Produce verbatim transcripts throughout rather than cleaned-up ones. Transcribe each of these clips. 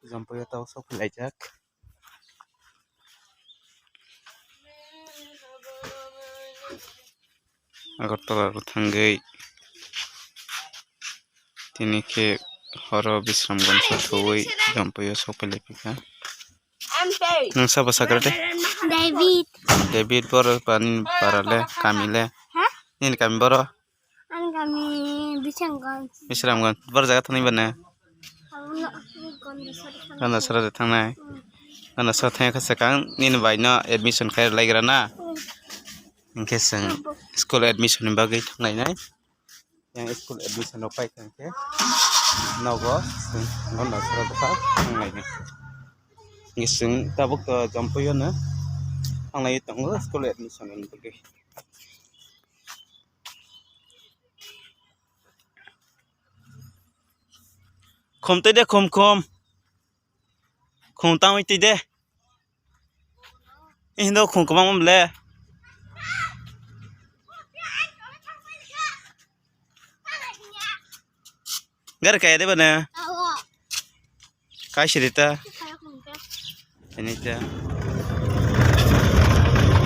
Jampui o tabuk sok phai laijak. Agartala rw thangwi tini khe horo Bisramganj o thangwi Jampui o sok phai lai phi kha. Nwng sabo sakra de? David. David, boro pani para le, kami le? Ha? Nini kami boro? Ani kami Bisramganj. Bisramganj. Boro jaga thani bana? Abono Gondasara thang-, Gondasara de thangnai. Hmm. Gondasara thang kha sakang nini bai no admission khai lai gra na? Hmm. Hinkhe chwng school admission ni bagwi thang lai nai. Yang school admission rok pai kha hinkhe nogo chwng Gondasara bwkha thang lai nai. Hinkhe chwng tabuk to Jampui o no thang lai tongo school admission ni bagwi. Khum twi de, khum, khum. Khum tangwi twi de. Indo khum kwbangma le. Gari kaya de bana. Awo. Kai siri ta. Kaya khum ta. Ini ta.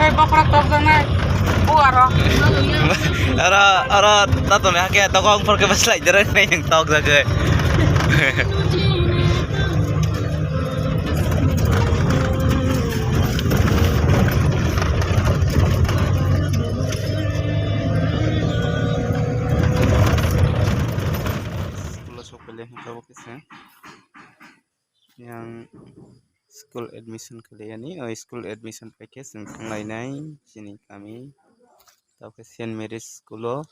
Hei, bokra tok janai. Bu aro. Aro, aro, tato le hake tokong porke bas lai jere nai yang tok jage. School o sok pele hingke bo kisa. Yang school admission khlai yani, o school admission paikhe chwng thang lainai chini kami. Tao khe Saint Mary's School o.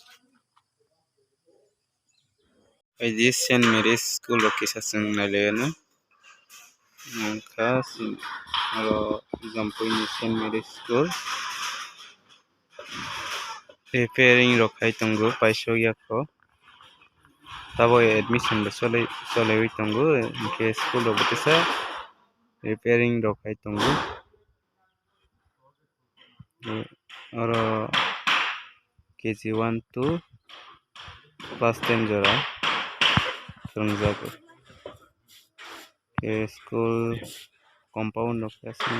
Aidi Saint Mary's School o kisa chwng nai lai ano. Wngkha oro Jampui ni Saint Mary's School. Repairing rok khai tongo, paisok ya kho. Tabuk admission bo choli, choliwi tongo, hinkhe school rok bo kisa repairing rok khai tongo. Oro K G one to class ten jora phwrwngjago. School compound rok aswk.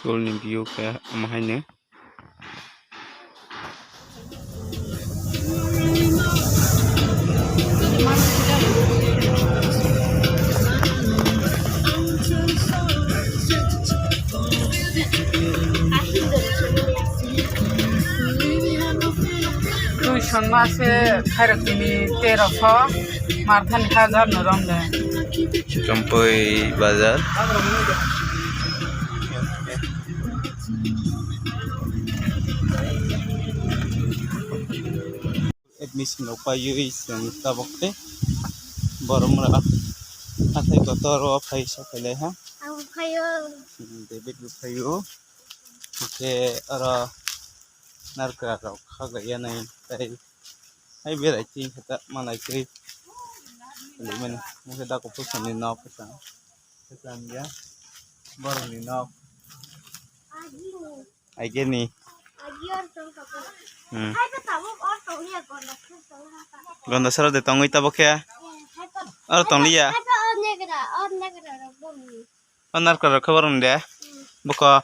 School ni view khe omo haino. Twi songma se khairok tini tero so, marthani hajar no romle. Jampui bazar. Admission rok paiwi chwng tabuk tei borok mora hathai kotor o phai sok khailai ha. Ang phaio. David bo phaio. Hwnkhe oro narwkra rok khaklai ya nai tei hai berai twi khe ta malai twi. Hwnkhe da kuphur songni nok kwchang kwchang ya borokni nok. Aigeni. Hmm. Gonda sara de tongwi tabuk khe. Oro tongliya. O narwkra rok khe borokni de. Buko.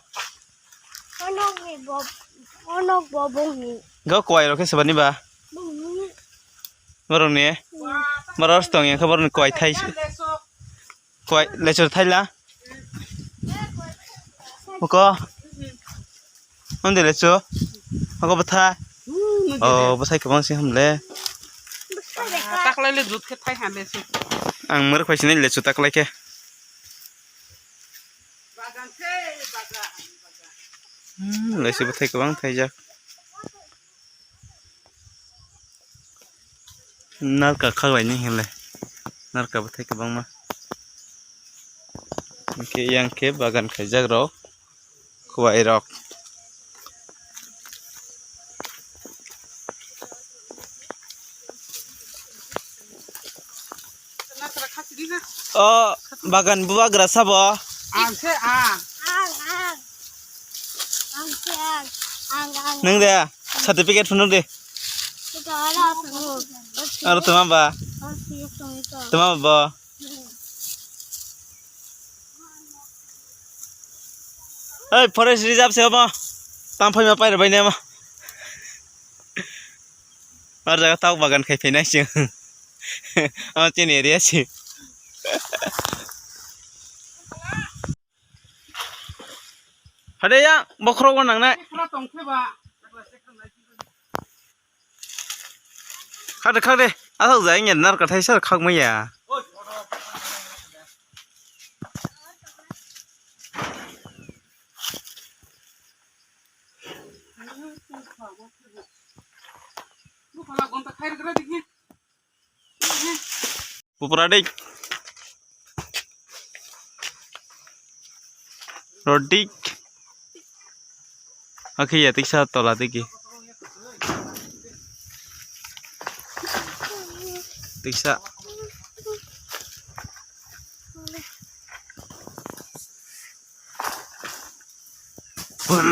Go kwai rok khe sebani ba. Borokni. Borok tong ya khe borokni kwai thai. Kwai lecho thaila. Buko. Undi lecho. Ogo bwtha. Hmm, nugwi Oh, de. Bwthai kwbang se hamle. Taklai le jut khe thai ha le se. Ang mwrwk phai sinai lechu taklai khe. Bagan se, bagan, bagan. Hmm, lechu bwthai kwbang thaijak. Narka khaklaini hinle. Narka bwthai kwbangma. Hwnkhe yang khe bagan khaijak rok. Khwai rok. O bagan bubagra sabo. Ang se ang. Ang, ang. Ang se ang. Ang, ang. Nung de certificate phunuk de. Ito, ano, ako. Aro tuma ba? Ang siyok tong ito. Tuma ba? Hey, forest reserve se omo. Tam phai ma paira bai ne ma. Ar jaga tau bagan khai phai nai sing. Ama chini area si. Hade ya, bokhorok bo nangnai. Khade, khade, asok jai ngen nar kathai sar khak maya. Bupra dei. Rodik. Akhe ya tiksa tola tiki. Tiksa. Bum.